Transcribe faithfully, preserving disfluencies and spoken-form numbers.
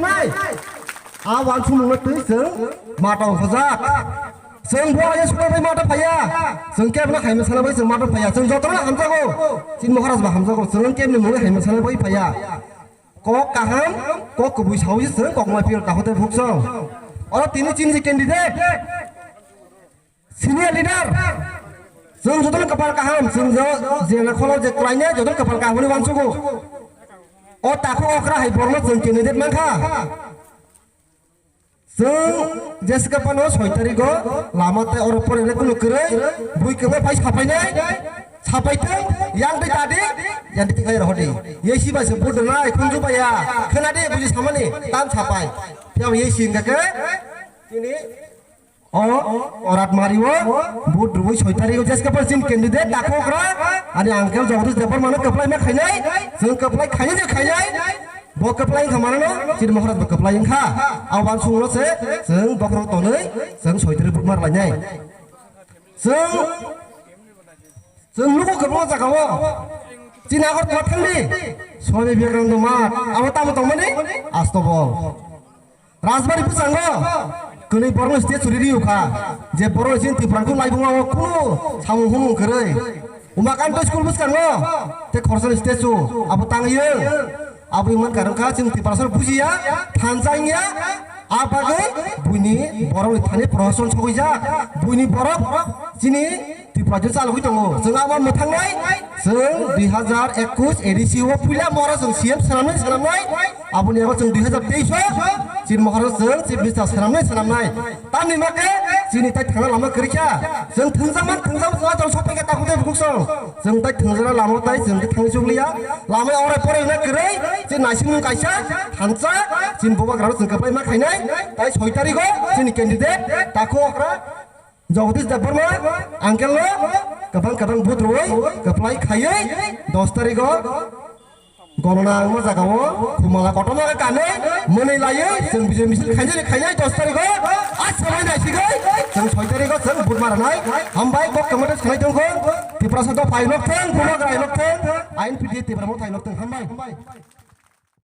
Nai. A wansukmungno twi chwng mata ongkhojak. Chwng bo aye sukha bai mata phaiya. Chwng kebla haima sana bai chwng mata phaiya. Chwng jotono hamjago. Chini Maharaj ba hamjago. Chwng kebni mungwi haima sana bai phaiya. Kok kaham, kok kubui sawi chwng kok ma phiyok takhuk tei bukhuk song. Oro tini chini candidate. Senior leader, chwng jotono kwpal kaham, chwng jo jena kholo je klainai jotono kwpal kaham hwnwi uansugo. O takhuk okra hai borno chwng candidate mankha. Chwng jesiga phano soi tarigo lama tei oro porele kunu kwrwi bui kwma phai sapainai, sapaithwng yang tei tadi, yang tei tikhai rohodi. Yesi bai se budonai khunju baiya, khwnadi buji samani tam sapai. Phiya yesi hingkha khe tini O, o Ratmari o, vote rwui soi tarik o jeske par chini candidate takhuk okra, ani uncle Jagadish Debbarma no kwplai ma khainai, chwng kwplai khainai je khainai, bo kwplai wngkha manano, chini Maharaj bo kwplai wngkha, abo uansukmungno se, chwng bokhorok tonwi, chwng soi tarik vote ma rwlainai. Chwng, chwng nugo kwbangma jaga o, chini Agartala thangdi, Swami Vivekananda Math, abo tamo tongmani? Astobol. Rajbari bwskango kwnwi borokno stage churi riyokha, je borok chini Tripura khe laibuma o kunu samung humung kwrwi. Umakanta school bwskango tei khoroksa stage o abo tangwi abo wngmani karon kha chini Tiprasa bujiya, thansa wngya, a bagwi buini borokni thani prohoson sogwijak, buini borok chini Tripura je chalogwi tongo. Chwng abo mwthangnai, chwng dui hazar ekush A D C o puila moro chwng C M swnamnai swnamnai. Aboni abo chwng dui hazar teis o chini Maharaj chwng Chief Minister swnamnai swnamnai. Tamni ma khe chini tai thangna lama kwrwi kha. Chwng thwngjakma thwngjakma chwla chwng sophaikha takhuk tei bukhuk song. Chwng tai thwngjakna lama tai chwng khe thangwi chukliya. Lama orai porai hwnna kwrwi chini naisingmung kaisa thansa chini bubagrano chwng kwplai ma khainai. Tai soi tarigo chini candidate takhuk okra Jagadish Debbarma uncle no kwbang kwbang vote rwui kwplai khaiwi dos tarigo gonona wngma jagao khumala kotorma khe kanwi mwnwi laiwi chwng bijai misil khainani khainai dos tarigo a semai naisigwi chwng soi tarigo chwng vote ma rwnai. Hambai kok kwmwtwi sanai tongkho Tiprasa dopha hai nokthwng, bubagra hai nokthwng, I N P T Tipra Motha hai nokthwng. Hambai.